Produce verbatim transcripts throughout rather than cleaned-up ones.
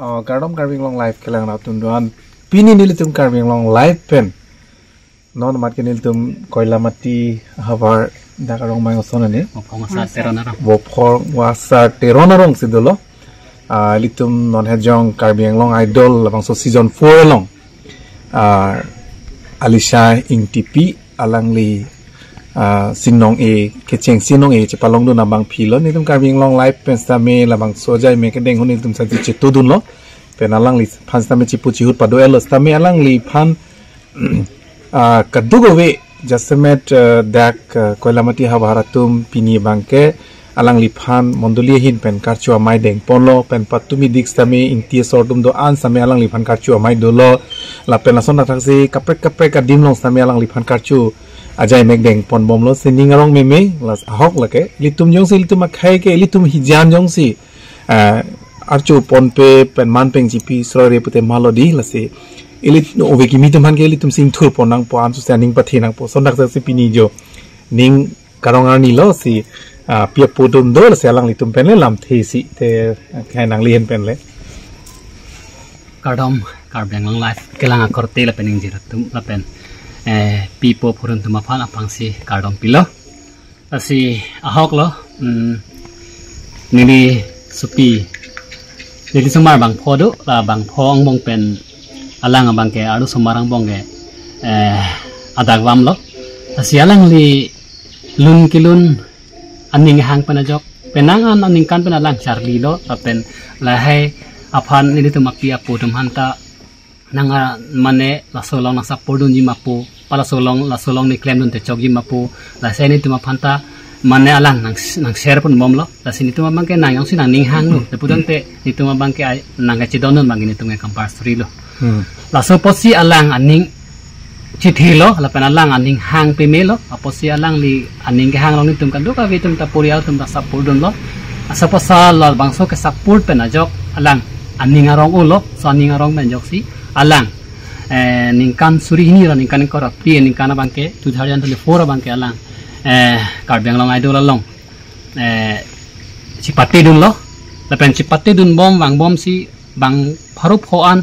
Oh, kardom Karbi Anglong Live kelang rat atum do-an. Pini nelitum Karbi Anglong Live pen non amat ke nelitum Koilamati havar dak arong mai oson ani. Bophong Asar Teron arong. Bophong Asar Teron arong si dolo. Ah, ilitum non hejong Karbi Anglong Idol labangso season four along. Ah, Alisha Ingtipi alangli, ah, si nong-e, kecheng si nong-e chepalongdun abangpi lo. Nelitum Karbi Anglong Live pen sitame labangso ajai mek kedeng ahut nelitum sitame chetudunlo. Pen alangliphan sitame chipu chihut pado-etlo sitame alangliphan, ah, kadokave jasemet, ah, dak, ah, Koilamati havar atum pini abangke alangliphan mondoli ahin pen karcho amei dengponlo, pen patumi dik sitame Ingti asor atum do-an sitame alangliphan karcho amei dolo. Lapen lason athaksi kaprek kaprek adim along sitame alangliphan karcho ajai mek dengponbomlo. Si ning arong meme, las ahok lake. Ilitum jongsi, ilitum akhei ke, ilitum hijan jongsi, ah, archo ponpe pen man peng chipi sroire pute malo dei, lasi ili ove kimi atum aphan ke ilitum singthur pon nangpo, ansu si aning pathe nangpo. Lason athaksi pini jo ning karong arni lo si, ah, pi apo atum do, lasi alanglitum pen le lamthe isi te, ah, khai nangli ahin pen le. Kardom Karbi Anglong Live kelang akorte lapen ingjir atum lapen, eh, pi apo aphurun atum aphan aphrangsi kardom pilo. Lasi ahok lo, mm, neli sopi, neli osomar bangpho do, la bangpho angbong pen alang abangke arlosomar angbong ke, eh, adak vamlo. Lasi alangli lun kelun aning hang pen ajok, penang an aningkan pen alang charlilo, lapen lahai aphan nelitum api apo atum aphanta nang, ah, mane laso along nang support dunji ma pu, pa laso along, laso along ne klemdun te chokji ma pu, lasi nelitum aphanta mane alang nang, nang share ponbomlo, lasi nelitum abangke nang jongsi nangning hanglo, te putangte nelitum abangke ai, nang kachedondun abangke nelitum ke compulsory lo. Hmm. Laso apotsi alang aning chithilo, lapen alang aning hang pemelo, apotsi alangli aning kehang along nelitum kadokave atum ta porial atum ta support dunlo. Laso apotsi labangso ke support pen ajok alang aning arong ulo, laso aning arong pen ajoksi alang, eh, ningkan suri hini ra ningkan ingkoi ra phli, ningkan abangke two thousand twenty-four abangke alang, eh, Karbi Anglong Idol along, eh, chepate dunlo, lapen chepate dunbom vangbomsi bang pharo pho an,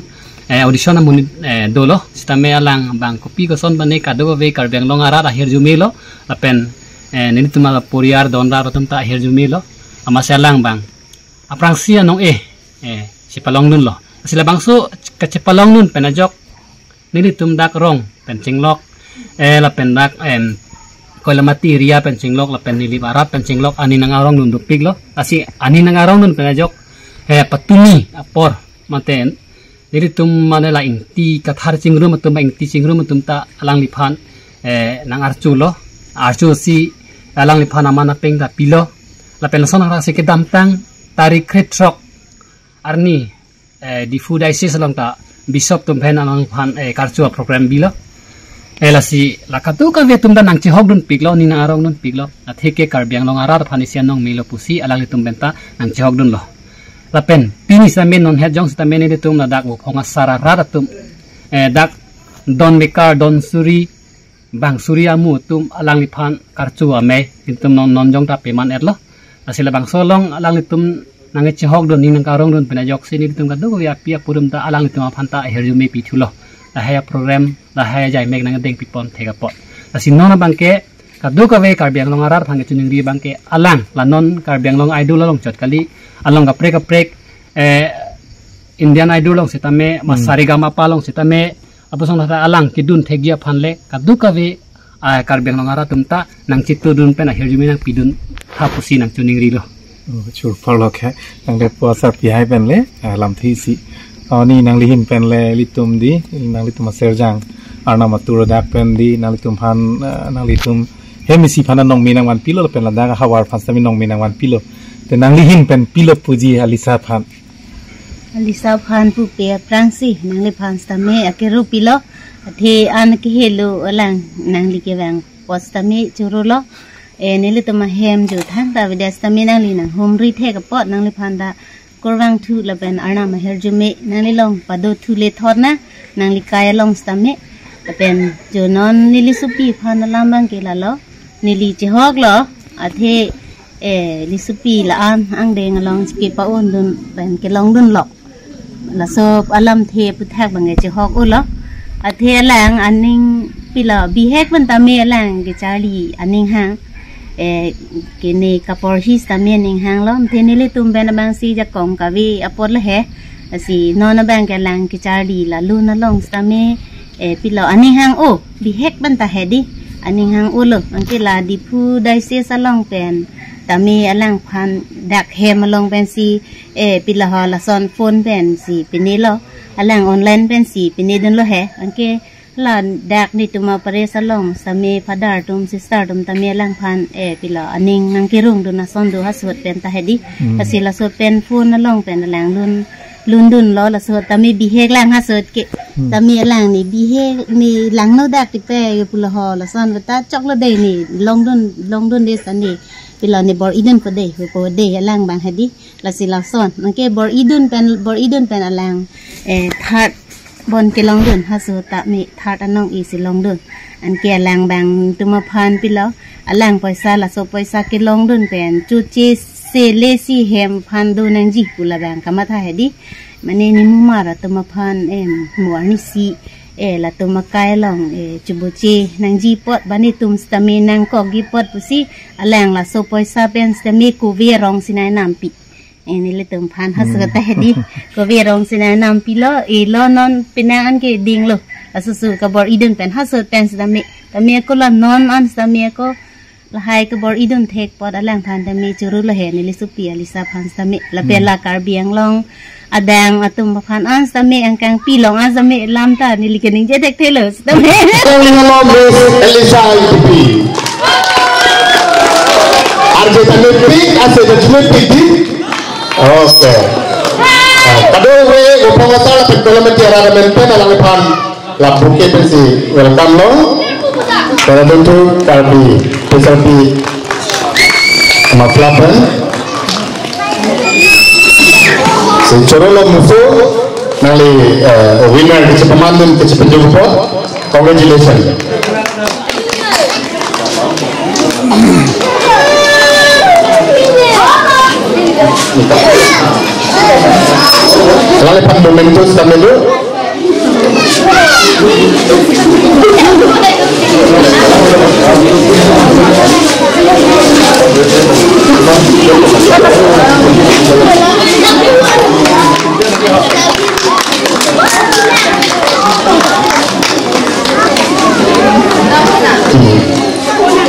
eh, audition amonit, eh, dolo, sitame alang bang kopi koson bane kadokave Karbi Anglong arat ahirjume lo, lapen, eh, nelitum aporiar don rat atum ta ahirjume lo, amatsi alang bang aphrangsi anong-e, eh, chepalongdunlo. Lasi labangso kachepalongdun pen ajok nelitum dak rong pen chenglok, eh, lapen dak, em, Koilamati area pen chenglok, lapen Nilip arat pen chenglok, aning nang arongdun dopiklo. Lasi aning nang arongdun pen ajok, eh, patumi apor, mate nelitum mane la Ingti Kathar chingrum atum, Ingti chingrum atum ta alangliphan, eh, nang archulo, archusi alangliphan aman apeng ta pilo, lapen lason athaksi kedamtang tarik krethrok arni, eh, Diphu Diocese along ta Bishop atum pen alangliphan, eh, karcho program bilo. Eh, lasi la kadokave atum ta nang chehokdunpiklo, aning nang arongdunpiklo. Atheke Karbi Anglong arat aphan isi anong melo pusi alanglitum pen ta nang chehokdunlo. Lapen pini sitame non het jong sitame nelitum ladak Bophong Asar arat atum, eh, dak don bekar, don suri, bang suri amu atum alangliphan karcho amei nelitum non, non jong ta peman-etlo. Lasi labangso along alanglitum nang chehokdun, aning nang karongdun pen ajoksi nelitum kadokave api apo atum ta alanglitum aphanta ahirjume pithulo. Lahai aprogram, lahai ajai mek nang dengpipon thek apot. Lasi non abangke kadokave Karbi Anglong arat aphan kachiningri abangke alang, la non Karbi Anglong Idol along chot kali, along kaprek kaprek, eh, Indian Idol along sitame, ma Hmm. Saregamapa along sitame, apusong lata alang kedun thekji aphan le kadokave, ah, Karbi Anglong arat atum ta nang chitudun pen ahirjume nang pidun tha pusi nang chiningrilo. Oh, churpar lo khe, nang de puasa pihai pen le, ah, lamthe isi. Oh, ni nangli ahin pen le ilitum dei, nanglitum aserjang Arnam atur adak pen dei, nanglitum aphan, ah, nanglitum hem isi aphan anong me nangvanpilo, lapen ladak ahavar aphan sitame nong me nangvanpilo. Te nangli ahin pen pilo puji Alisha aphan. Alisha aphan pupe aphrangsi, nangliphan sitame akiru pilo, athe an kehelo alang nangli kevang apot sitame chorolo. Eh, nelitum ahem jo thangta avedet sitame nangli nanghumri thek apot nangliphan ta kurvangthu lapen Arnam ahirjume nangli along pado thu le thot na, nangli kai along sitame. Lapen jo non neli sopi aphan alam abangke lalo, neli chehoklo, athe, eh, neli sopi la-an angdeng along chiki pa-undun pen kelongdunlo. Laso alamthe aputhak abang ke chehok-olo. Athe alang aning pilo bihek pen tame alang kecharli aning hang. Eh, kene kaporhi sitame aning hanglo. Athe nelitum pen abangsi jakong kave apot lo he. Lasi non abang ke alang kecharli la lun along sitame, eh, pilo aning hang, oh, bihek pen ta hedi. Aning hang-olo. Anke la Diphu diocese along pen tame alangphan dak hem along pensi, eh, pilo ho lason phone pensi pinelo. Alang online pensi pinedunlo he. Anke la dak netum aparish along sitame father atum, sister atum tame alangphan, eh, pilo aning nangkerungdun ason do ha ahut pen ta hedi. Hmm. Lasi laso pen phone along pen alang lun lundunlo, laso tame bihek lang ha ahut ke. Hmm. Tame alang ne bihek ne langno dak tipe pulo ho, lason kata choklo dei ne longdun, longdun dei sani. Pilo ne bor-idunpo dei, hupo dei alang abang hedi. Lasi lason. Anke bor-idun pen, bor-idun pen alang, eh, third bon kelongdun ha ahut tame third anong isi longdun. Anke alang abang netum aphan pilo, alang poisa, laso poisa kelongdun pen choche sele si hem aphan do nangji pu labang kamatha hedi. Mane nemumar atum aphan, em, mo arnisi, eh, latum akai along, eh, choboche nangji apot, ba netum sitame nangkokji apot pusi alang laso poisa pen sitame kove arong si nangnampi. Eh, nelitum aphan ha ahut ta hedi. Kove arong si nangnampilo, elo non penang anke dinglo. Laso ahut ke bor-idun pen ha ahut pen sitame. Tame ako la non an sitame ako lahai ke bor-idun thek apot alangphan tame churu lo he neli sopi Alisa aphan sitame. Lapen Hmm. la Karbi Anglong adang atum aphan an sitame, angkangpi along an sitame lam ta neli keningje thekthelo sitame. Calling along Miss Alisa Ingtipi. Arje tame pik, ase tame pik di. Okay. Ah, kadokave gopong asar pen Kolamati arat amen pen alangliphan la bouquet pensi welcome lo. Pada tentu Karbi, P S R P Mafla pen. Si choro lo muso, nangli, eh, winner kechepamandun, kechepajok apot. Congratulations. Alangliphan mementos tame do.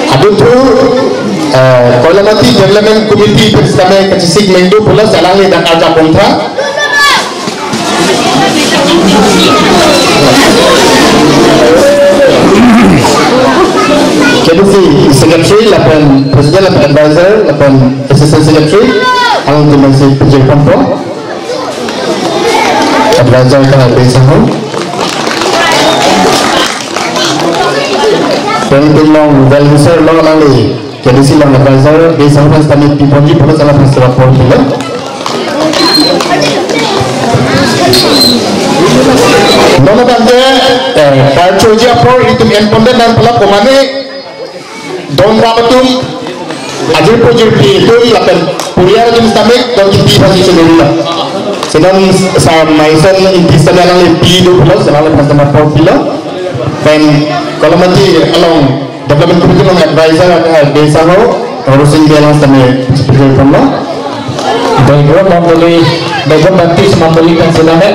Aduthu, eh, Koilamati Development Committee pen sitame kachesik mengdu pulo, alangli dak arjap bom tha. K D C Secretary lapen President lapen Advisor lapen Assistant Secretary, alangtum pensi pejir ponpo. Advisor ke Bey Sangho. Pen pen long well wisher lo, alangli K D C long advisor, Bey Sangho aphan sitame piponji pulo, alangliphan sitame pon pilo. Non abang ke, eh, karchoji apor itum en pondet nang pala komane, don ram atum, ajirpo jirpi atum lapen poriyal atum sitame don kipi aphansi chonurilo. Si non Sar Maison Ingti sitame alangli pi do pulo, si alangliphan sitame pon pilo. Pen Koilamati along Development Committee along advisor, eh, Bey Sangho, Rosing Bey alang sitame pon lo. Background mondoli, background Baptist mondoli pen sitame,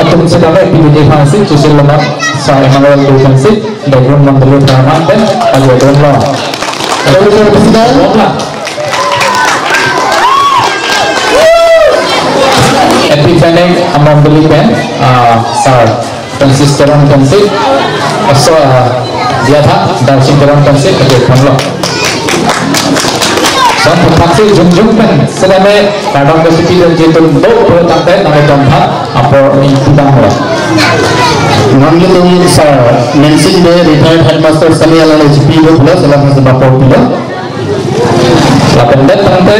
atum sitame pidini aphansi, chisil lemak sa Emmanuel do pensi, background mondoli praman pen, agi don lo. Background President. Epiphanic amondoli pen, ah, Sir Francis Teron pensi, aso, ah, diya tha, Darsing Teron pensi, kete ponlo. Son thakthak si jongjong pen, sitame kardom kachepidunji atum do pulo tangte, nangtum aphan apor ingpudamlo. Nangtum Sir Mensing Bey, retired headmaster sitame alangli chepi do pulo, alangliphan sitame apor pilo. Lapen det tangte,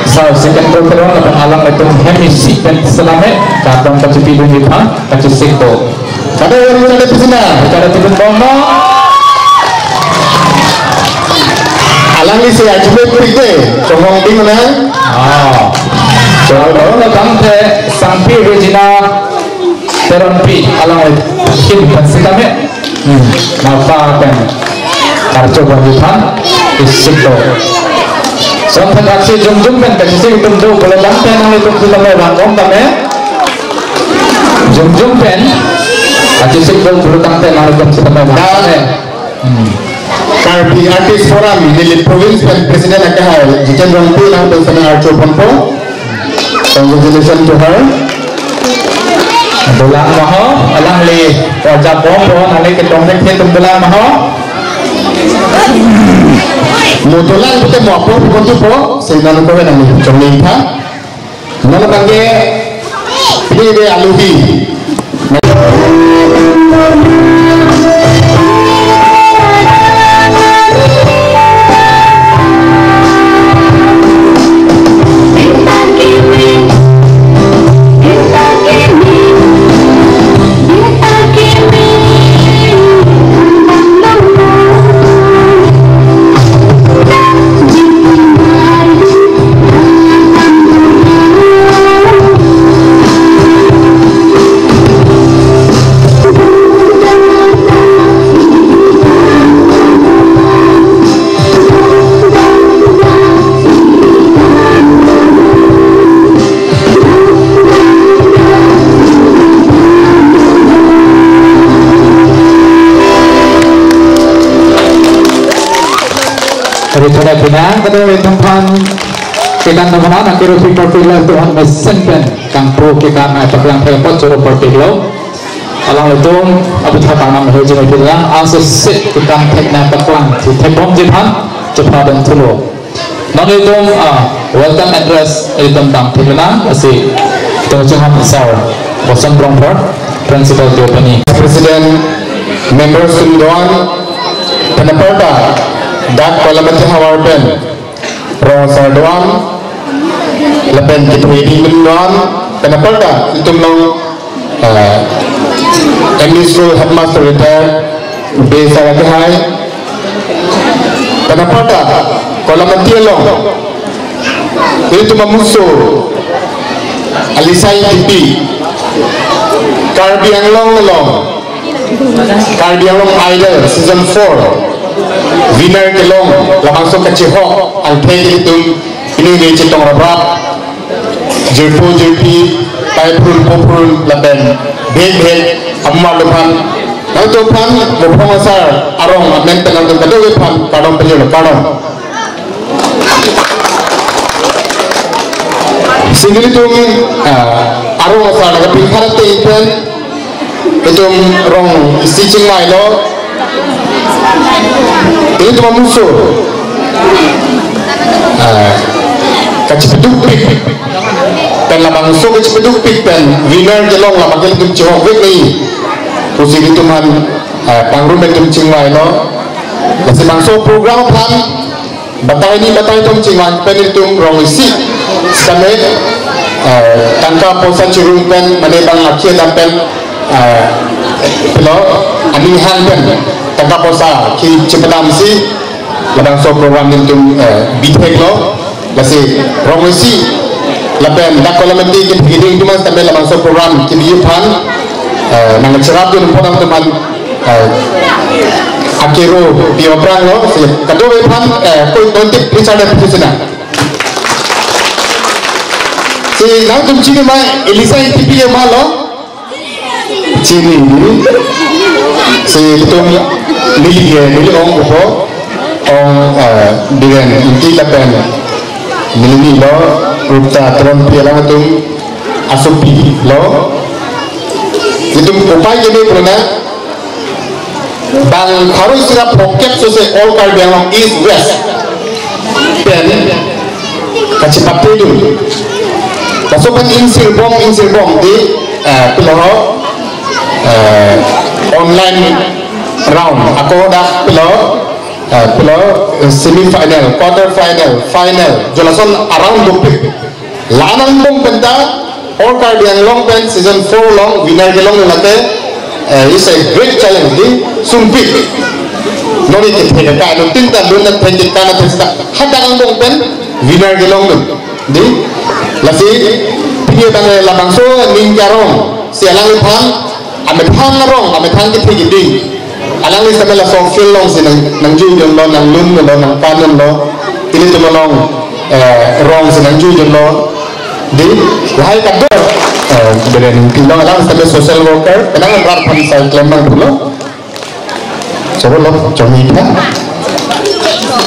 Sir Sikandar Teron lapen alanglitum hem isi pen sitame, kardom kachepidunji aphan, kachesik do. Kado yang ada di sini. Kada tipin bombo. Alangli si ajumit pite, chongong ding na. Ah. Chongong ding na tangte, Sangpi Regina, Teronpi alangli ahin pen sitame. Hmm. Napa pen archo bom aphan isik do. Son thak si jongjong pen kachesik atum do pulo tangte nanglitum sitame vang bom tame. Jongjong pen kachesik do pulo tangte nanglitum sitame vang tame. Hmm. Karbi Artist Forum, neli province pen president akehai Jiten Rongpi alangtum sitame archo ponpo. Congratulations to her. Dolang ma ho, alangli wajah bom po, nangli ketong nek atum dolang ma ho. Mo dolang pute mo apo pon tu po, seinan ko nangli chongming tha. Nang bangke, ini de aluhi. Kami thora pinang, kadokave atum aphan kedam dam nang, akero pi parpiklo, atum aphan mesen pen kangpu kedam nang paklang thek apot choro parpiklo. Alanglitum aputhak kangnam hejeng ipila, aso sik kedam thek nang paklang thek bomji aphan chepha dam thulo. Nanglitum, ah, welcome address ilitum dam thek nang, lasi itum chungham sir Boson Rongphar, Principal Tiopani. President, members atum do-an, pen aparta dak Koilamati havar pen rong asar do-an, lapen kethe ding atum do-an, pen aparta itum along, eh, M E school headmaster retired Bey sir akehai, pen aparta Koilamati along, ilitum amuso Alisai Tipi, Karbi Anglong along Karbi Anglong Idol Season four winner kelong labangso kachihok angthek ilitum pini chetong raprap, jirpo jirpi, pai purun po purun lapen bhek bhek amar atum aphan, nangtum aphan Mophong asar arong amen pen nangtum kadokave aphan kardom pajirlo, kardom. Si nelitum, ah, arong asar laga pingkhar te pen itum rong isi chingvailo. Ilitum amuso, ah, kachepadukpik pen labangso kachepadukpik pen winner kelong labang ke ilitum chihokvek nangji pusi ilitum aphan, ah, pangrum itum chingvailo. Lasi bangso program aphan batai ni batai atum chingvang pen itum rong isi sitame, eh, tangka poisa chirum pen mane bang akhia dam pen, eh, pilo aning hang pen tangka poisa ke chepadamsi labangso program nelitum, eh, bitheklo. Lasi rong isi lapen dak Koilamati kethe keding atum sitame labangso program kebi aphan, eh, nangcherap dun pon atum aphan, eh, akero pi aphranglo, si kadokave aphan, eh, koi twenty Richard P C na. Si nangtum chini ma Alisai Tipi ma lo? Chini. Si itum neli ke, neli ong upo, ong, eh, Biren Ingti lapen neli ni lo, Rupta Teronpi alangtum asopi lo. Itum upai keme purana. Bang pharo isi ra phokep sose all Karbi Anglong East West pen kachepate dun. Laso pen ingsirbom, ingsirbom di, eh, pilo, eh, online round. Ako dak pilo, eh, pilo, eh, semi final, quarter final, final. Jo lason around dopik. La-an angbong penta, all Karbi Anglong pen season four along winner kelong lake, eh, is a great challenge di sungpik. Noni kethe ka, non tinta lun na thek ka na thek ta. Hadak angbong pen winner kelong non. Di, lasi, pini tang labangso ning karong. Si alangliphan amethang arong, amethang kethe keding, alangli sitame laso field alongsi nang, nangjuijonlo, nanglunlo, nangkanlo, ilitum along, eh, arongsi nangjuijonlo. Di, lahai kadokave, eh, beren pilo, alang sitame social worker, penang anrat aphan sai klem nangpulo. Chorolo, chorni tha.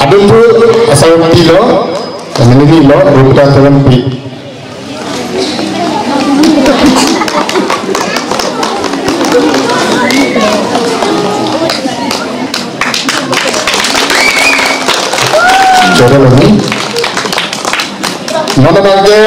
Adun thu asar pilo, nini lo, Rupta Teronpi. Chorolo ni. Mane bangke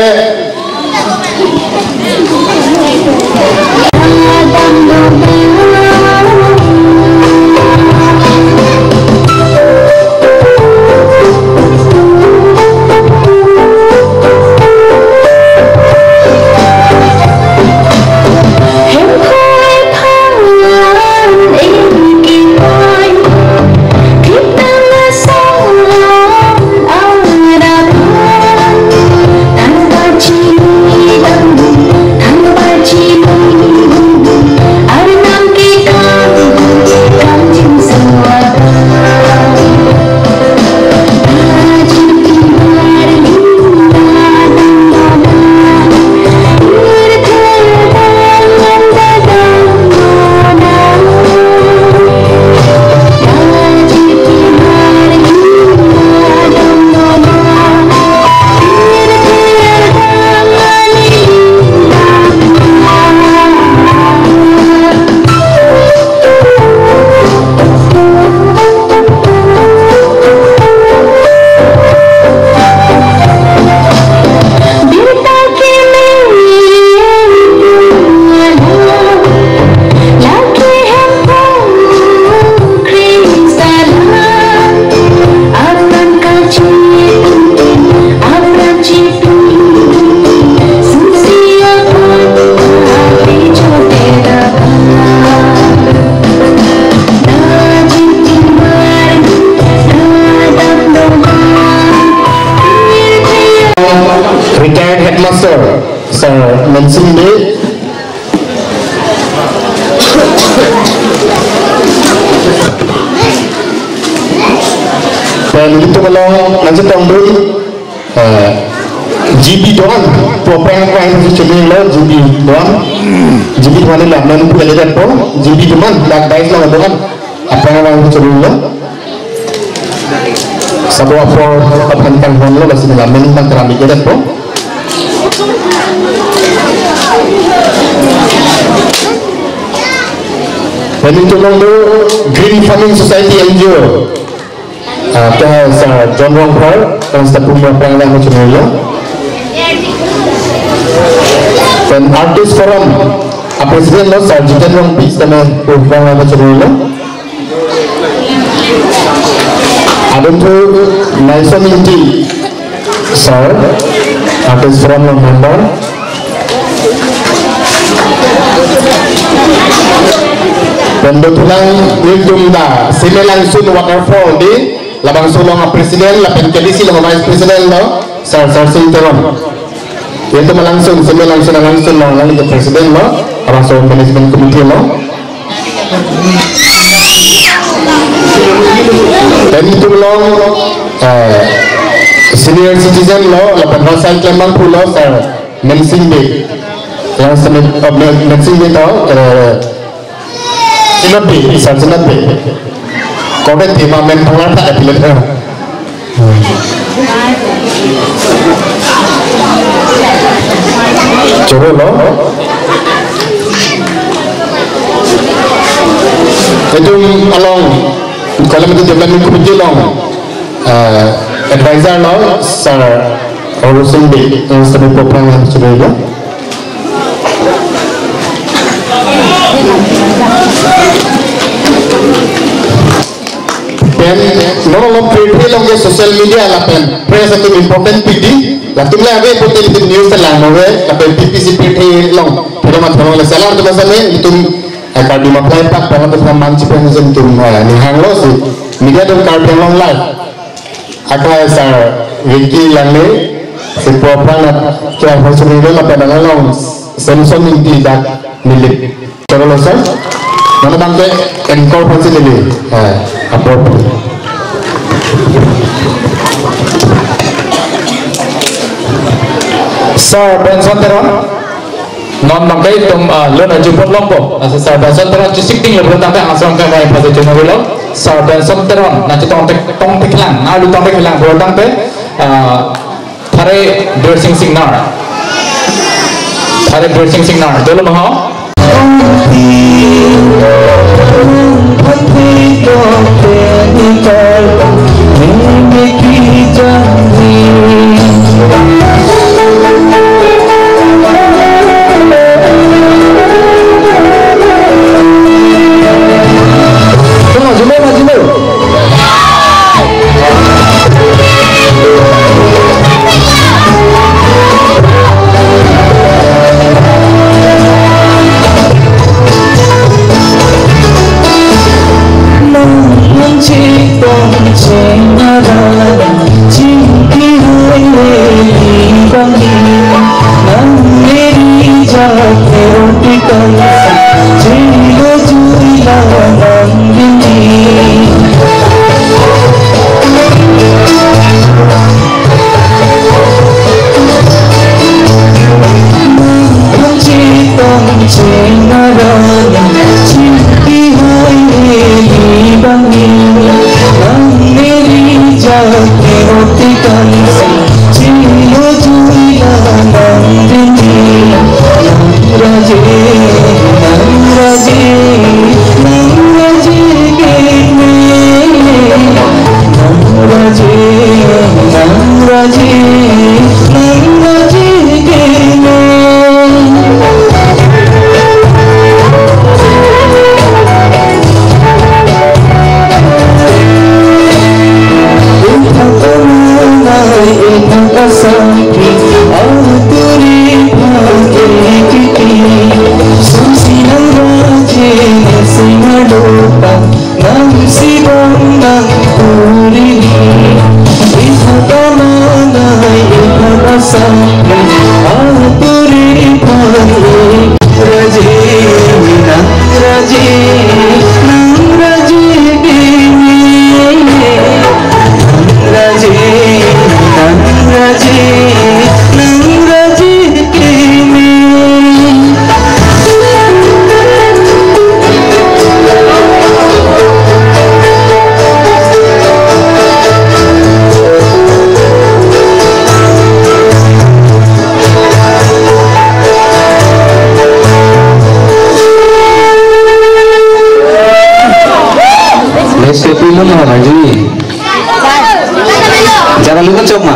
Retired headmaster, Sir Mensing Bey. Pen ilitum along nangchetongdun, eh, G B Doan, pu aphrang aphrang si chunilo, G B Doan, G B Doan ni lamen pu eleven po, G B Doan, dak dais along Doan, aphrang aphrang si chunilo. Sabo apor aphan kanghonlo, lasi lamen abang keramik eleven po. Pen ilitum along do Green Farming Society N G O. Ah, ke hai Sir John Rongphar, kan staff pumra prang lang chunilo. Pen Artist Forum, ah, President lo Sir Jiten Rongpi, sitame pu prang lang chunilo. Adun thu Naison Ingti, Sir, Artist Forum along member. Pen dothulang ilitum ta Seme Langsun Waterfall di, labangso along a-president, lapen K D C along vice president lo, Sir Sarsing Teron. Ilitum alangsun, Seme Langsun alangsun lo, alangli ke president lo, labangso management committee lo. Pen ilitum along, eh, senior citizen lo, lapen rasa klem nangpulo, Sir Mensing Bey. Yang seni, eh, Men-, Mensing Bey to, eh, Sinot Bey, Sir Sinot Bey. Kobe tema men pengar tak ada pilih. Chorolo. Ilitum along, Kolam Development Committee along, eh, advisor lo, Sir Orusing Bey, yang sitame pu prang lang chorolo. Pen, non lo pirthe along ke social media lapen press atum important pidi, latum le ave pote ilitum news ta lang nave, lapen P P C pirthe along, pada matha along le salar tu masa le, ilitum, eh, Karbi Maplepak, pada tu saman chipen ilitum, eh, ning hanglo si, media atum Karbi Anglong Live. Akai Sir Vicky Langley, si pu prang lang, kira hosuri lo lapen along. Samson Ingti dak nilip. Chorolo sir. Non abangke anchor aphansi neli, eh, apor. Sir Benson Teron. Non abangke itum, ah, lun ajupon longpo. Lasi Sir Benson Teron chesik ting lo pulo tangte asrong kang kai pasi chunarilo. Sir Benson Teron nangchetong thek, tong theklang, nanglu tong theklang pulo tangte, ah, Thare Birsing Singnar. Thare Birsing Singnar. Dolo ma ho? Best happy lo no, Bhaji? Jara lu kan chok ma?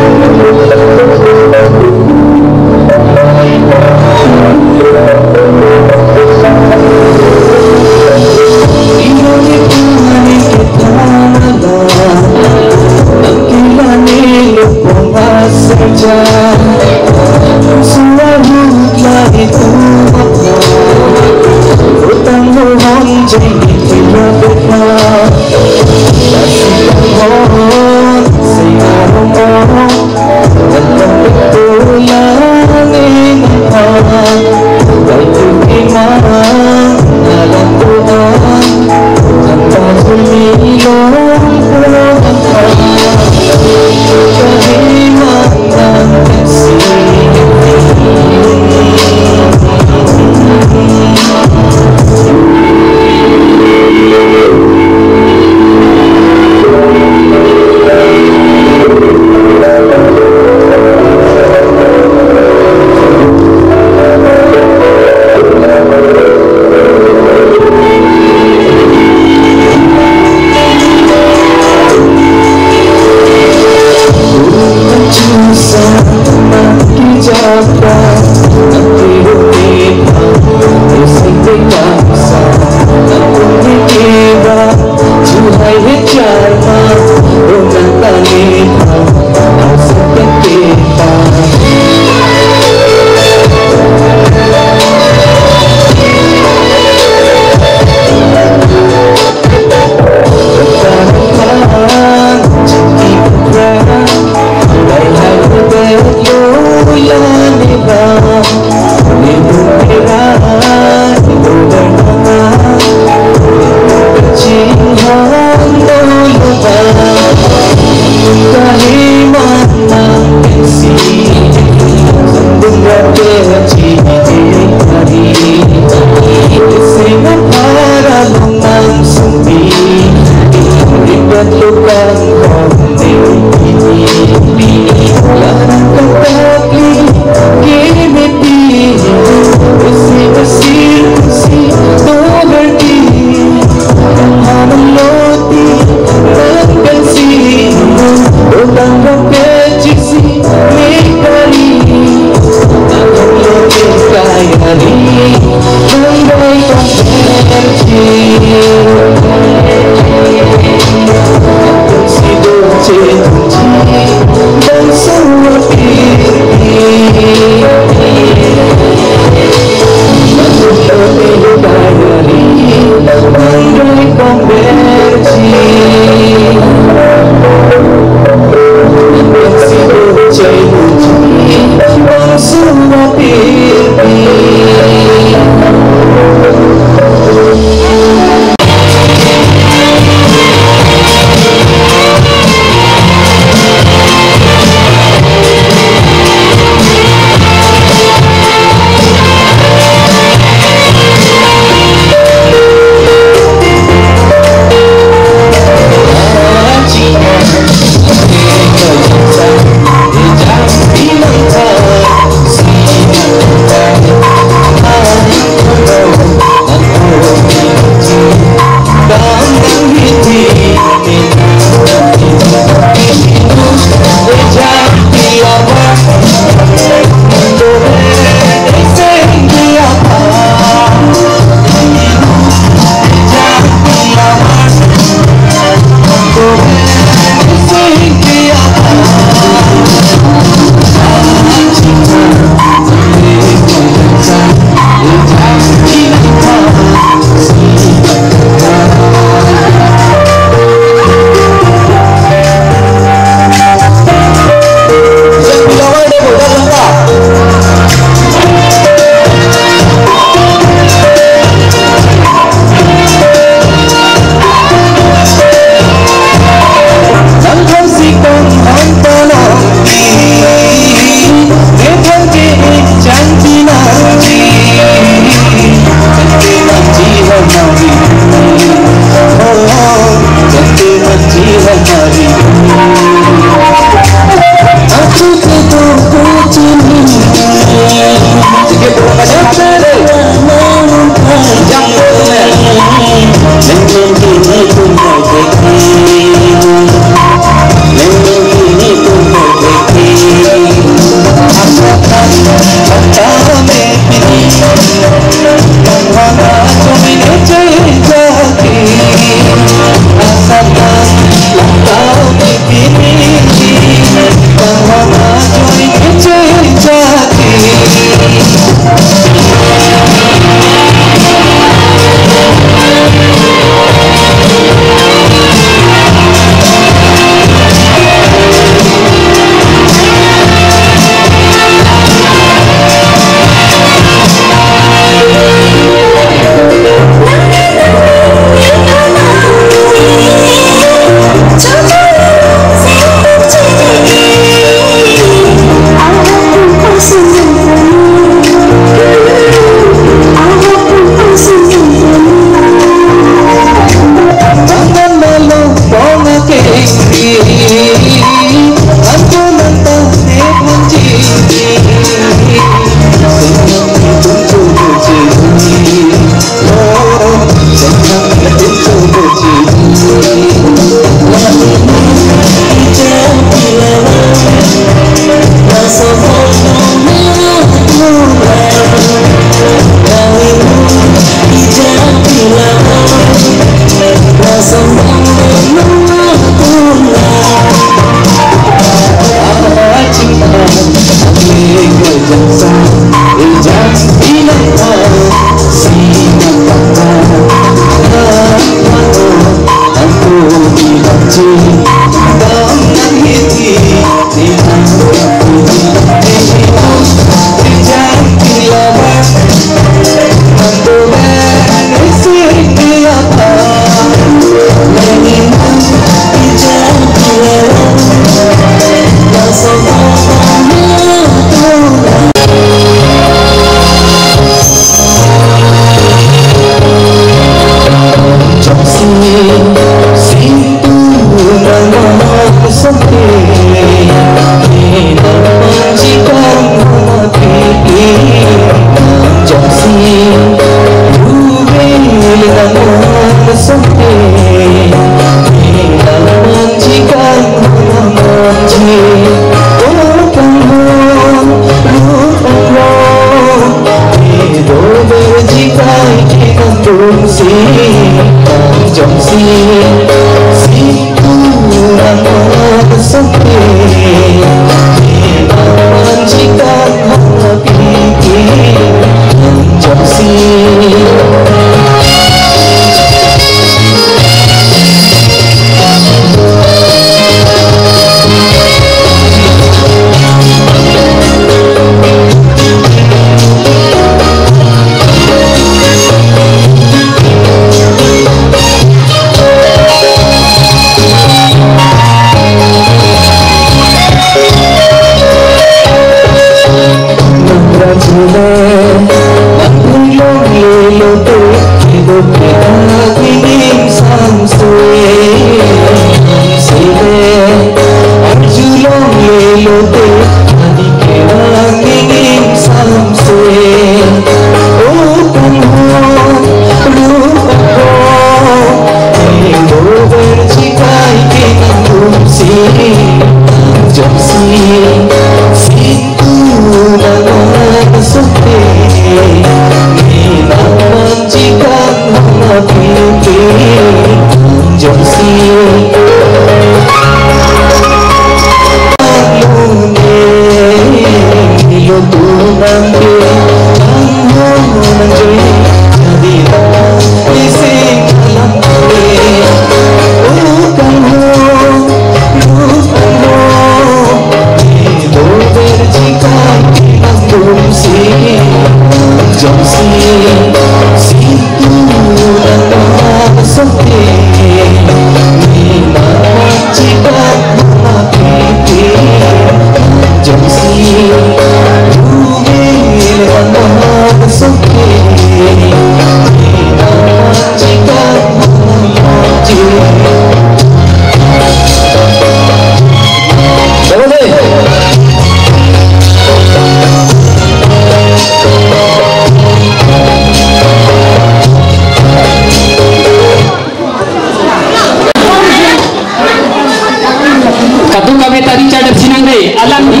Kadokave ta richard ap sinang dei, alang di,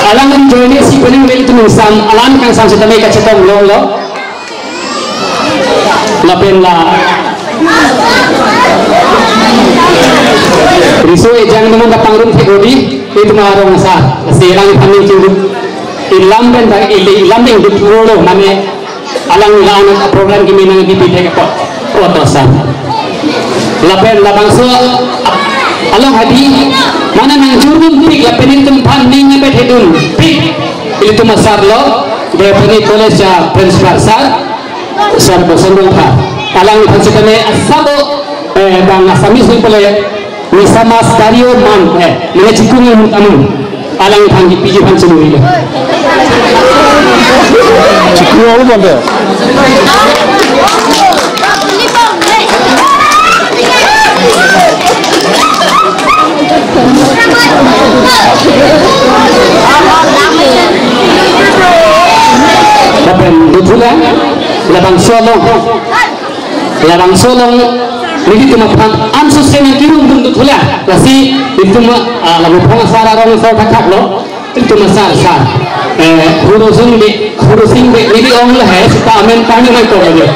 alang di joine si pening bel tumung sam, alang kangsam setame kachetong longlo. Lapen la riso ejang teman ta pangrum thek odi, itu ma arong asar, si alang paning cingduk. Ilam pen ta ili, ilam pen duk rolo, mane alang la anak program kimi nangkepi thek apot, apot asar. Lapen labangso along hadi, mane nangjurdun pik, lapen itum aphan ning nangpethedun pik ilitum asar lo, Beypani College a-principal sir, Sir Boson Rongphar. Alangphan setame asabo, eh, bang Assamese pen pule Misamas Dario Man, eh, mane chikung amun amun. Alangphan kipiji aphan chinilo. Chikung amun bande. Lapen duthulang, labangso along, labangso along, nelitum aphan anso sena kirung dun duthulang, lasi nelitum, ah, lapu phong asar arong asar thakthak lo. Itum asar sar. Eh, Hurosing Bey, Hurosing Bey, neli ong lahai, seta amen pahni mai kok aja.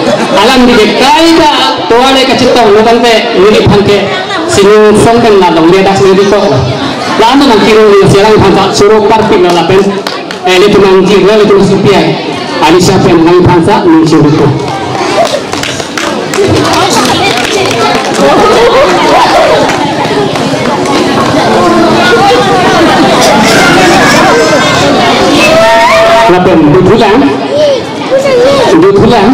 Alang di ke kaita tovar le kachetong lo tangte neliphan ke sining song pen la long dia das neli kok. Lalu nangkirung neli si alangphan ta choro parpik lo lapen. Eh, nelitum nangjir, nelitum supiak. Alisha pen alangphan ta neli choro kok. Lapen dothulang, dothulang,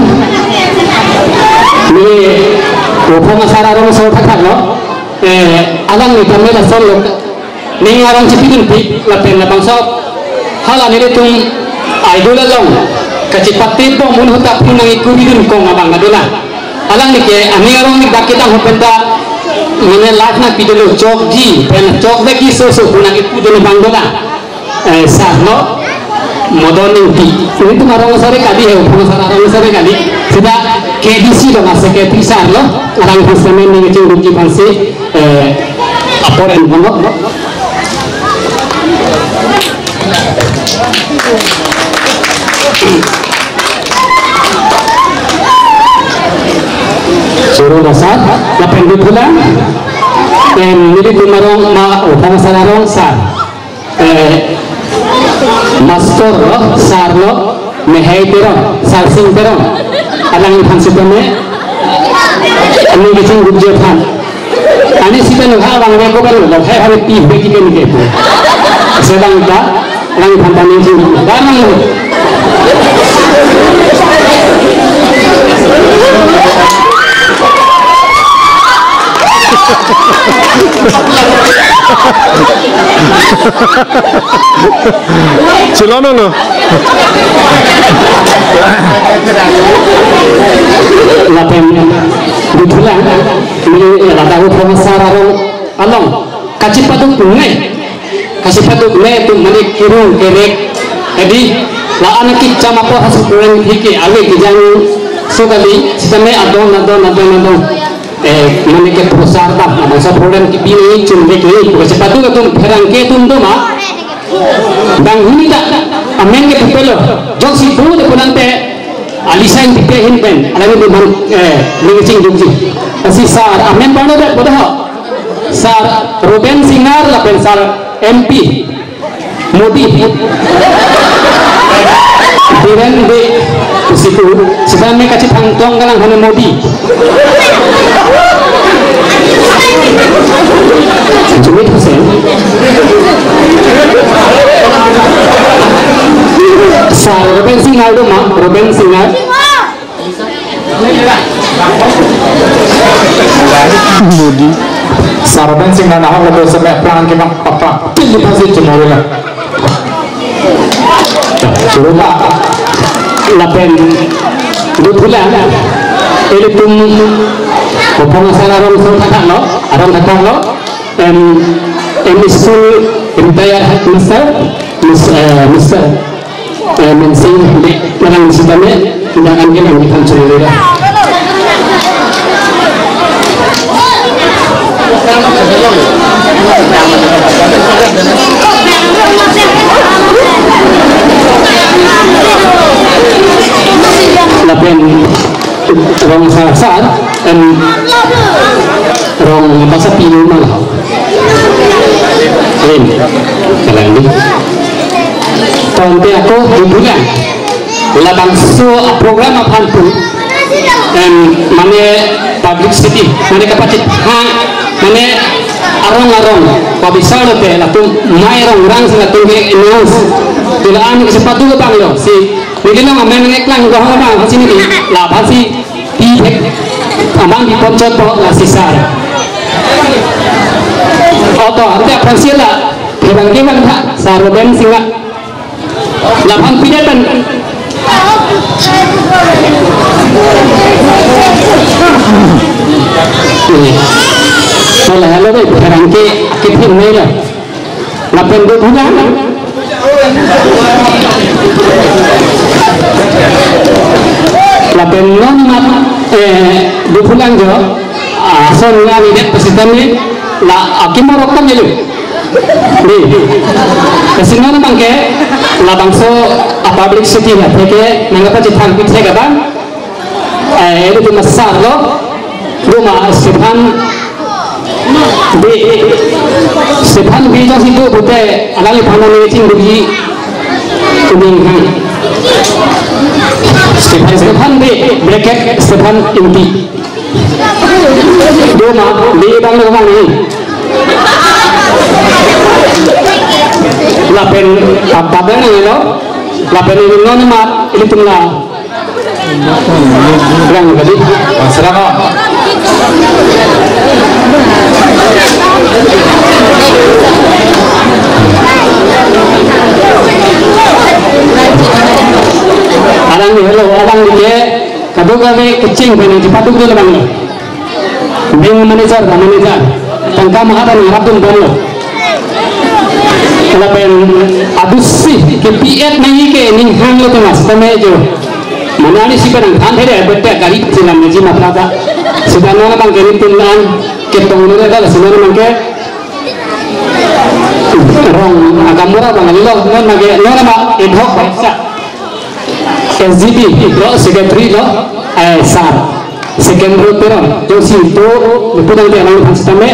neli Ruphong Asar arongso thakthak lo, eh, alangli tame lason lo, ning arong chipidunpik lapen labangso hala nelitum idol along kachipatip bom un ahut ta phunang ikuri dun kong abang aduna. Alangli ke aning arong ni dak ketang ho penta mane live nangpidunlo, chokji pen chokvekji, so so phunang ipu dun abang dona. Eh, sar lo, Modon Ingti. Nelitum arong asar kali he, Ruphong Asar arong asar kali. Seta K D C lo, ma secretary sar lo, arang husnamen ning chingdukji aphansi, eh, apor en bom lo. Choro dasar, lapen dothulang, em, nelitum arong ma, Ruphong Asar arong sar. Eh, master lo, sar lo, Mehai Teron, Sarsing Teron. Alangliphan sitame, ani kachingdukji aphan. Ani sitame ha abang re ko bang lo, hai hari pi beki ke ni ke. Sedang ta, alangliphan ta ning chingduk. Damang lo. Chilono no. Lapen dothulang, neli ladak Ruphong Asar arong along kachipaduk ne, kachipaduk ne atum mane kirung kerek. Jadi la-an kecham apor hasu kurang hike ave kejang so kali, sitame adon adon adon adon. Eh, mane ke prosar dam, mane sa program kipi ni chun dek ni, bukan sepatu atum pherangke atum do ma. Bang hini ta, amen ke pepelo, jongsi bu de punante, alisa ingtipe ahin pen, alani di man, eh, ning chingdukji. Lasi sar, amen bang de bodoh. Sar Ruben Singar lapen sar M P. Modi. Biren Bey, kusiku, sedang me kachithang tong galang hana Modi. Jumit Hussain. Sar Ruben Singar do ma, Ruben Singar. Modi. Sar Ruben Singar nahok lapu seme plan ke bang papa. Tinggi pasti cemori la. Coba lapen dothulang. Ilitum Ruphong Asar arongso thakthak lo, arong thakthak lo. Em, M E school retired headmaster, Miss, eh, Mister Eh, Mensing Bey, alang sitame, undangan ke nangkethan chulira. Lapen rong sar sar, em, rong basa piu malah. Em, kalang ni. Tangte ako dothulang. Labangso program aphan pu, em, mane publicity, mane kapachethang, mane arong arong, pabisar lote, latum mai rong rang si latum ke announce. Dila an ke sepatu ke bang lo, si, neke nang amen nangkeklang ko hang bang, si neke, la bang si, pi hek, amang di ponchot po, la si sar. Oto, ante aphan si la, kebang kebang tha, sar Ruben Singar. Laphan pidet pen. Pola halo dei, pherangke akithin nai lo. Lapen dothulang. Lapen non mat, eh, dothulang jo. Ason nga ni det pasitame la akimorok tam jelu. Di. Kasi non abang ke labangso a publicity la theke nang apa chithang pithe ka bang. Eh, ilitum asar lo. Duma Stephen Bey. Stephen Bey jongsi do pute alangliphan nangchingdukji. Kuning ha. Stephen, Stephen Bey, bracket Stephen Ingti. Do ma, di bang lo bang ni. Lapen apa bang ni lo? Lapen ini non ma, ini tumla. Yang tadi. Masalah. Alang ni, hello, alang ni ke, kadokave kecheng pen chepaduk dun abang. Bank manager, manager. Tangka maha ta ngarap dun abang lo. Lapen adusi ke P F nangji ke ning hang lo temas, tame jo. Mane arnisi pen nangthan thede, bete gari chelam ji matra ta. Sita non abang ke nelitum an ketong lo ta, sita non abang ke rong agamora abang lo, non abang ke, non abang ad hoc baisa. S G B lo, secretary lo, eh, sir. Second row Teron. Jongsi to, pudang te nang phan sitame.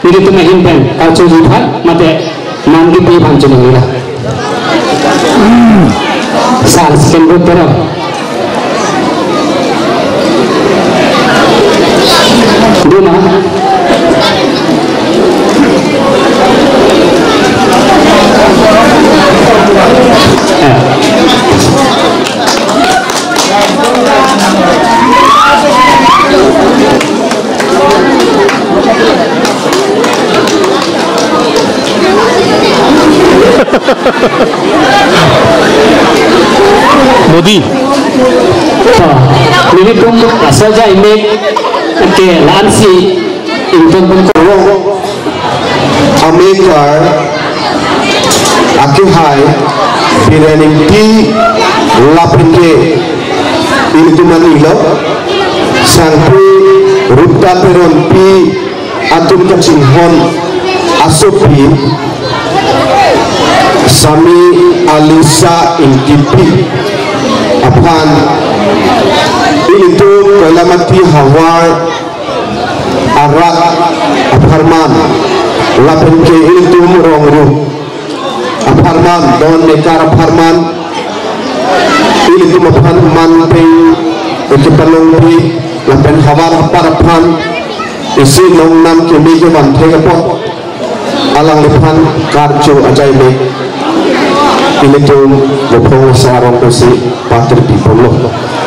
Nelitum ahin pen, karchoji aphan, mate, man kipi aphan choningri lo. Sir, second row Teron. Do ma? Eh. Modi. Ah, nelitum asal ajai mek ke la-ansi ingtong pon ko. Amekar akehai Biren Ingti lapen ke ilitum anilo, Sangpi Rupta Teronpi atum kachinghon asopi Sami Alisa Ingtipi aphan ilitum Koilamati havar arat apharman lapen ke ilitum rong ru apharman, don mekar apharman, ilitum aphan man peng ekepalongpi lapen havar apar aphan isi longnam keme kevan thek apot alangliphan karcho ajai mek ilitum Vophong Asar arong pusi patir pi ponlo.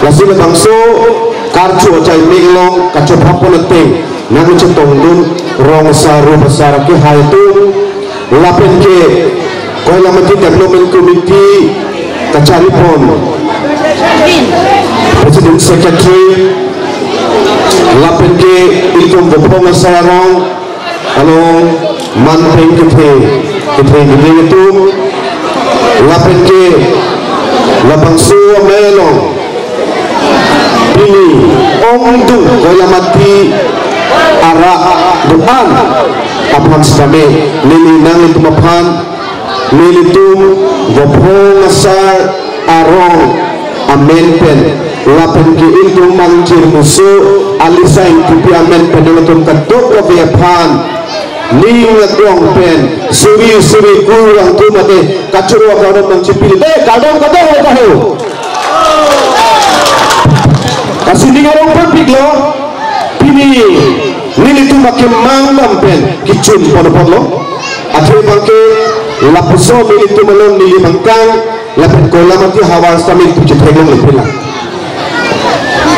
Lasi labangso karcho ajai mek along kachopha pon ateng nangchetongdun rong asar, rup asar akehai atum lapen ke Koilamati Development Committee kachari pon President, Secretary lapen ke ilitum Vophong Asar arong along man peng kethe kethe gini atum lapen ke labangso amei along pini ongdung Koilamati arat do-an aphan sitame neli nanglitum aphan nelitum Vophong Asar arong amen pen lapen ke ilitum Mangjir Muso Alisa Ingtipi amen pen nangtum kadokave aphan ning adrong pen suri suri kurang tu mate kachoro kardom nangchipili de kardom kado ho kaho. Lasi ning arong parpik lo, pini nelitum akemang dam pen kechun pon pon lo. Athe abang ke lapuson nelitum along neli bangkang lapen Koilamati havar sitame nelitum chetheklongle pela.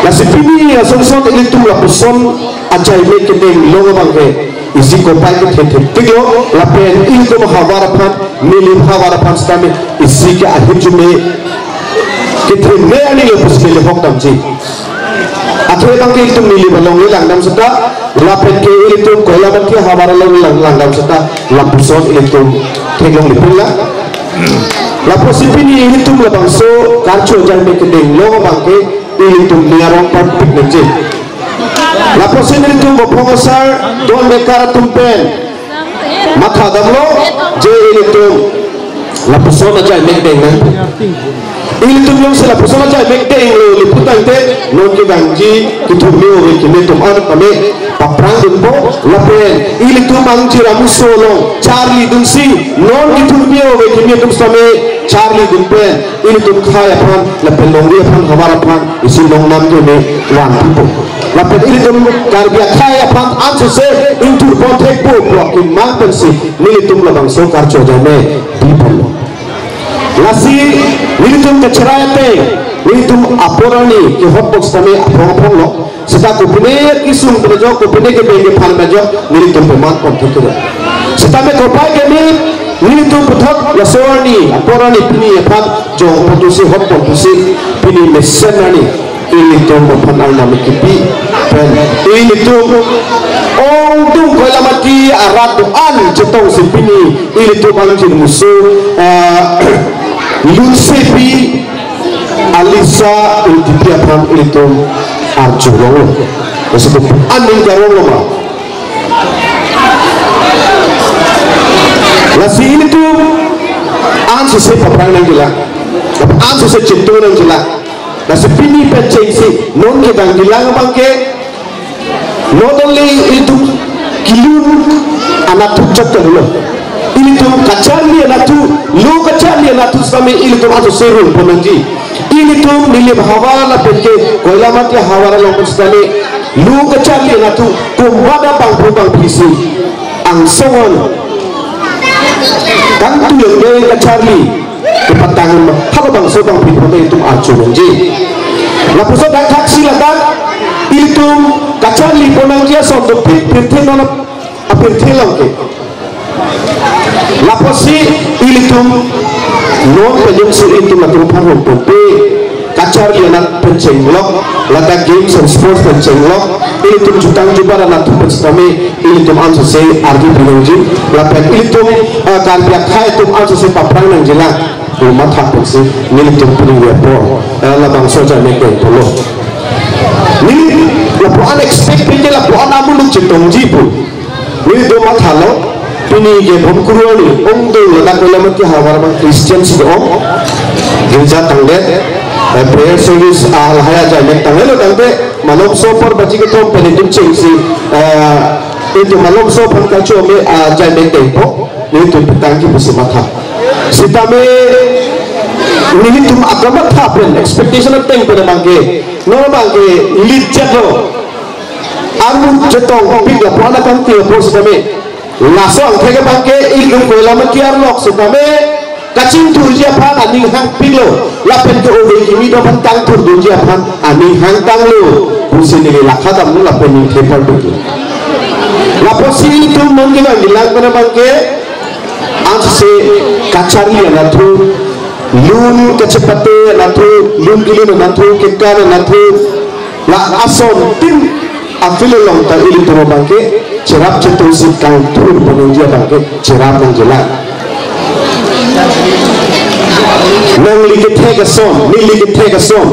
Lasi pini asonson nelitum lapuson ajai mek kedeng long abang ke isi kopai kethe thek tik lo lapen ilitum havar aphan, neli havar aphan sitame isi ke ahirjume kethe me ani lo pusi neli hok damji. Athe abang ke ilitum neli along le langdam seta, lapen ke ilitum Koilamati havar along lang langdam seta, lapuson ilitum theklongle pela. Lapusi pini ilitum labangso karcho ajai mek kedeng long abang ke ilitum ning arong parpik nangji. Lapuson ilitum Vophong Asar don mekar atum pen matha damlo je ilitum lapuson ajai mek deng nang. Ilitum jongsi lapuson ajai mek denglo le putangte non kevangji kethurmi ove keme atum an kami paphrang dunpo lapen ilitum Mangjir Muso along charli dunsi non kethurmi ove keme atum sitame charli dun pen ilitum khei aphan lapen longri aphan havar aphan isi longnam keme van thupo. Lapen ilitum Karbi akhei aphan ansose ingthur pon thekpo pu akemang pensi nelitum labangso karcho ajai me pi ponlo. Lasi nelitum kacherai ateng, nelitum apor arni kehot bok sitame aphong aphong lo. Seta kopine kesung pen ajok, kopine kebeng kephan pen ajok, nelitum peman pon thekthedet. Sitame kopai keme, nelitum puthot laso arni, apor arni pini aphan jong pontusi, hot pontusi, pini mesen arni ilitum aphan Arnam kipi pen ilitum ongdung Koilamati arat do-an chetongsi pini ilitum angjir musu, ah, Lutsepi Alisa Ingtipi aphan ilitum arjulonglo. Lasi ko aning karonglo ma. Lasi ilitum ansose paphrang nangjilang, ansose chintu nangjilang. Lasi pini pen chengsi non kedang jilang abangke, not only ilitum kelun anatthu chot kali lo, ilitum kacharli anatthu, lo kacharli anatthu sitame ilitum ansose run pon nangji. Ilitum Nilip ahavar lapen ke Koilamati ahavar along pen sitame lo kacharli anatthu komat abangphu bangphisi angsong an kangtui lengbe kacharli kepatang ma halabangso bangphli pon itum arju nangji. Lapuson dak thaksi ladak ilitum kacharli pon nangji ason dopik pirthe non apirthe along ke. Lapusi ilitum non pejongsi ilitum atum aphan rong ponpe kacharli anat pen chenglok, ladak games and sports pen chenglok, ilitum jutang jubar anatthu pen sitame ilitum ansose ardi pinongji, lapen ilitum, eh, Karbi akhei atum ansose paphrang nangjilang pu matha pensi nelitum pini apor, eh, labangso ajai me keng polo. Neli lapu-an expect pinje lapu-an amuluk chetongji pu. Neli do mathalo, pini ke Bhomkuru arni ongdung ladak Koilamati ahavar abang Christian si do-ong, girja tangdet, eh, prayer service, ah, lahai ajai me tangdet lo tangdet, malomso apor baji kethom pen itum chengsi, eh, itum malomso aphan kacho me, ah, ajai me tengpo, nelitum petangji pusi matha. Sitame nelitum akamatha pen expectation ateng pen abangke, non abangke lit jatlo. Armu chetongpik lapu-an akangti apor sitame. Laso angthek abangke ilitum Koilamati arlok sitame kachingthurji aphan aning hangpiklo. Lapen ke ove kimi do aphan kangthurdunji aphan aning hangtanglo pusi neli lakha damlo lapen ning thepar duklo. Lapusi ilitum non kevang jilang pen abangke ansose kacharli anatthu, lun kachepate anatthu, lun kelun anatthu, kekan anatthu, la asontin a-field along ta ilitum abangke cherap chetongsi kangthur pon nangji abangke cherap nangjilang. Nangli kethek ason, neli kethek ason,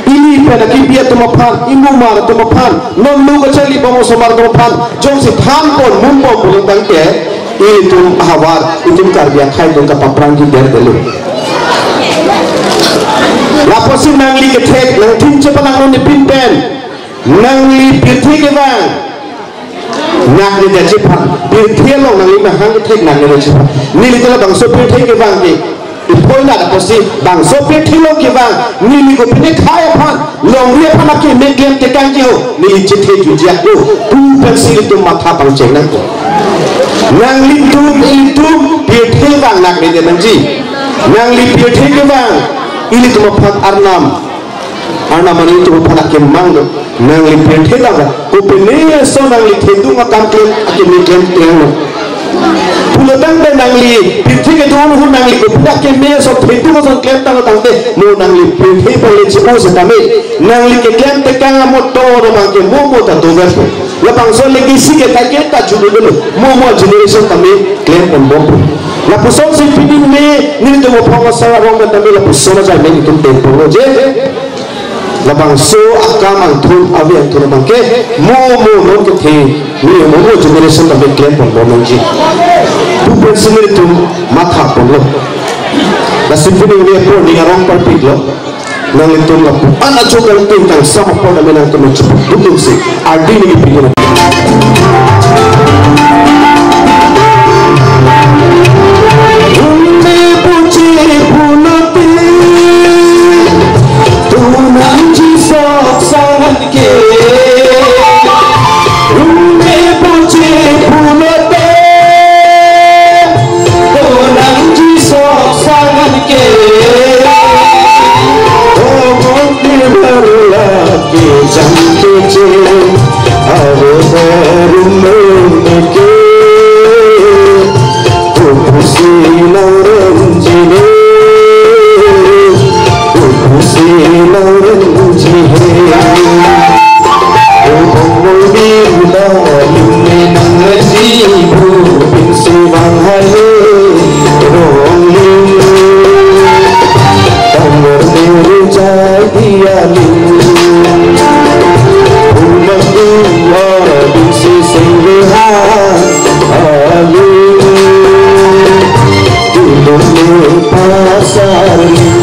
ili pen akipi atum aphan, imumar atum aphan, non lo kacharli bom osomar atum aphan jongsi than pon, mun pon pulo tangte, ilitum ahavar, itum Karbi akhei atum kapaphrangji derdelo. Lapusi nangli kethek, nangthin chepanang non ipin pen, nangli pirthe kevang naknedeji aphan, pirthe along nangli mahang kethek naknedeji aphan. Neli ta labangso pirthe kevang ke, iphoi nat apotsi bangso pirthe along kevang, neli kopine akhei aphan, longri aphan akeme klem tekangji ho, neli chethe jujiak ho pu pensi ilitum matha pangcheng nangkok. Nanglitum ilitum pirthe vang naknede nangji. Nangli pirthe kevang, ilitum aphan Arnam, Arnam ani itum aphan akemang do. Nangli pirthe tanglo, kopine ason nangli thedung akam klem akeme klem tanglo pulo tangte, nangli pirthe kedo ahut nangli kopine akeme ason thedung ason klem tanglo tangte, mo nangli pirthe pale che-o setame, nangli keklem tekang amo to ro abangke mo mo ta doverpo. Labangso legacy ke kaike ta judodelo, mo mo generation tame klem ponbompo. Lapusonsi pini me nelitum aphong asar arong pen tame lapuson ajai me nelitum tengponlo je. Labangso akam angthun, ave angthun abangke mo mo non kethe, ni mo mo generation tame klem ponbom nangji pu pensi nelitum matha ponlo. Lasi pini me apor ning arong parpiklo. Nanglitum lapu-an ajo kangting kangsam apor tame nangtum chepudunsi ardi neli pini. Tunde puji pulote, tunang jisok sangan ke. Ave rumah ke, kopusi nang renjine, kopusi nang renjine. Obong mol di uda lume nang renji bu bin sewang hai rong ling. Tangor meru jai dia ling. Umat dua bin si sing ha aling. Di lume pasar ling.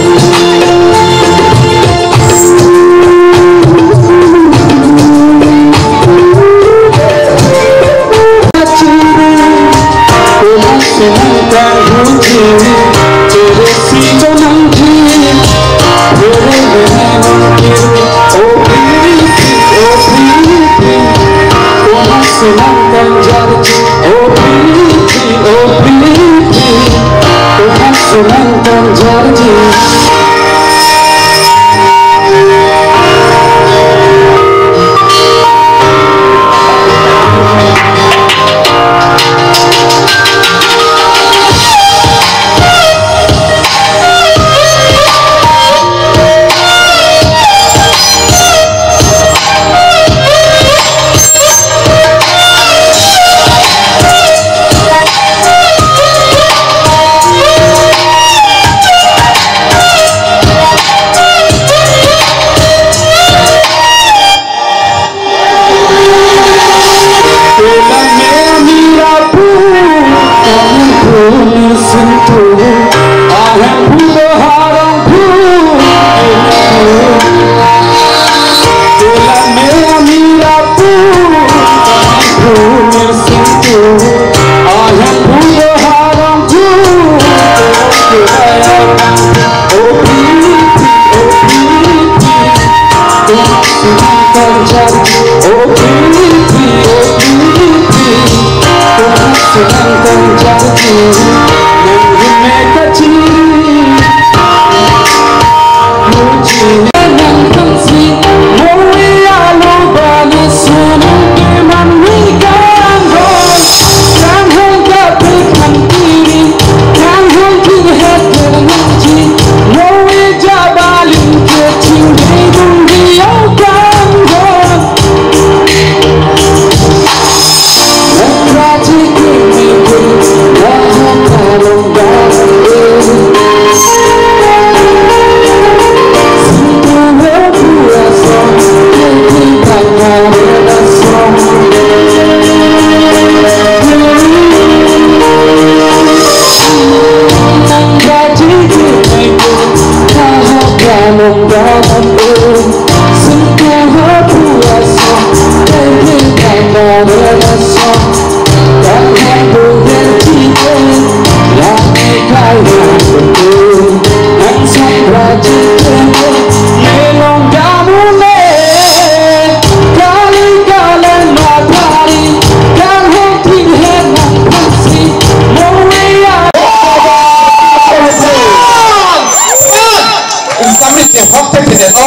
Chehok te chede to.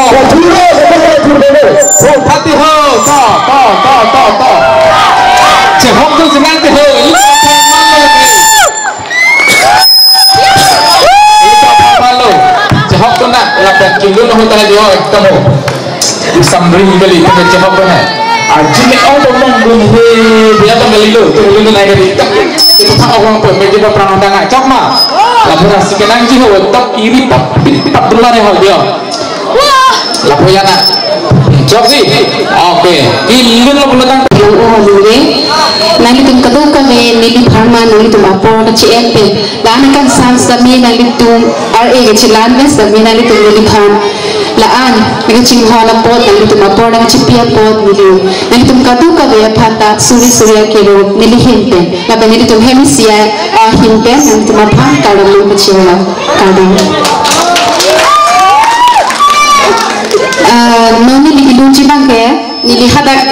Ho, pati ho, to, to, to, to, to. Chehok tu senang te ho. Ini apa malu ni? Ini apa malu? Chehok tu na, lapen chingdun ho tadi ho, ekdom ho. Samring kali, chehok tu na. Aji me ong bomong dun he, dia tong kali lo, tu lo na kali. Itu tak orang tu, meja berperang tangga, cok ma. Laporan si kenang ji ho, tok iri pap, pip, pip, pap, dulu ada ho dia. Lapu ya na. Chok si. Oke. Ilun lo belakang. Yang oh lure. Nanglitum kadokave neliphan ma nanglitum apor kachi-en pen. La-an kangsam sitame nanglitum R A kachilan pen sitame nanglitum neliphan. La-an nangchinghon apot nanglitum apor nangchipi apot neli. Nanglitum kadokave aphan ta suri suri akero neli ahin pen. Lapen nelitum hem isi ahin pen nanglitum aphan kardom nangpachelo. Kardom. Ah, non neli kelunji abang ke, neli hadak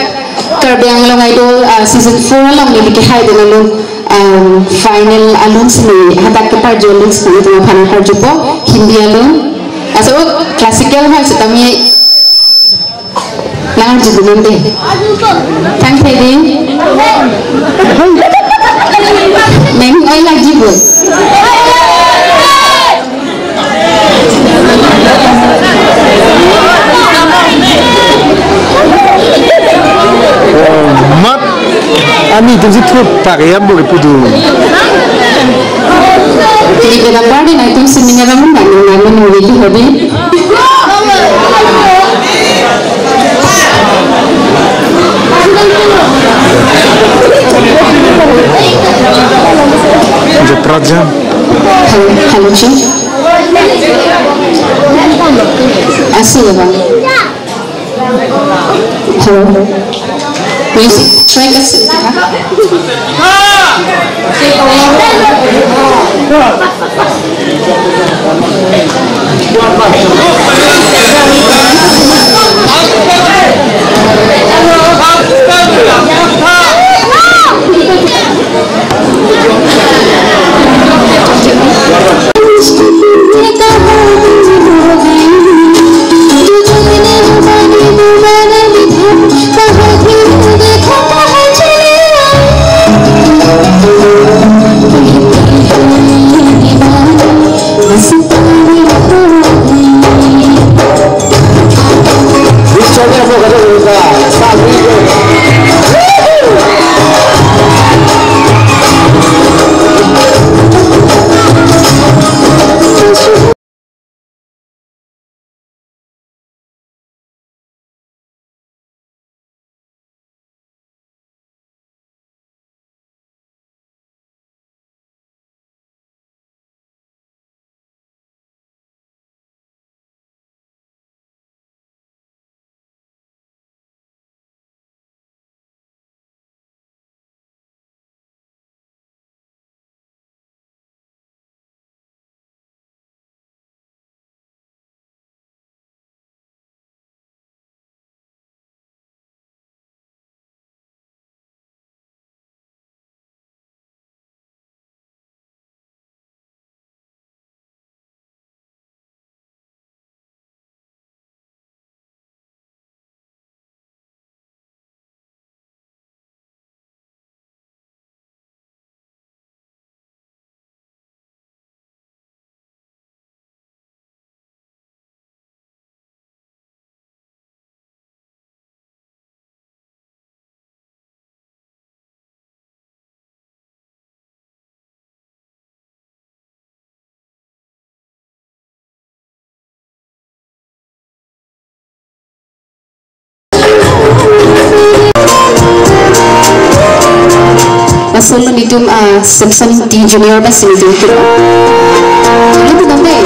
Karbi Anglong Idol, ah, season four along neli kehai dun along, um, final along si neli hadak keparjo along si nelitum aphan karjupo, Hindi along. Laso classical hoi sitame na Arju dun nang dei. Tang khe dei. Meng oi lagi bu. Mat ani atum si thut pak yam bo kepu dun. Jadi kita party na itum seminar namun nang nang nang nang nang nang. Jeprat jam. Hello, hello, Chief. Asi ya, Bang? Hello. Music track asi ya? Lason nelitum, ah, Samson T Junior ba senior tu. Lapu dam dei.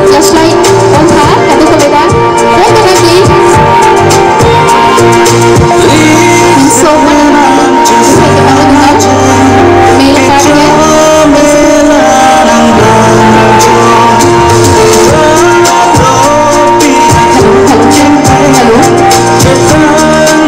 Flashlight on tha, kado kole ta? Red kena, please. So, mana na? Male part ya? Hello, hello, hello.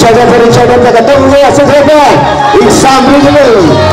Jaga pori chadon jaga tong ya, sejaga. Exam regional.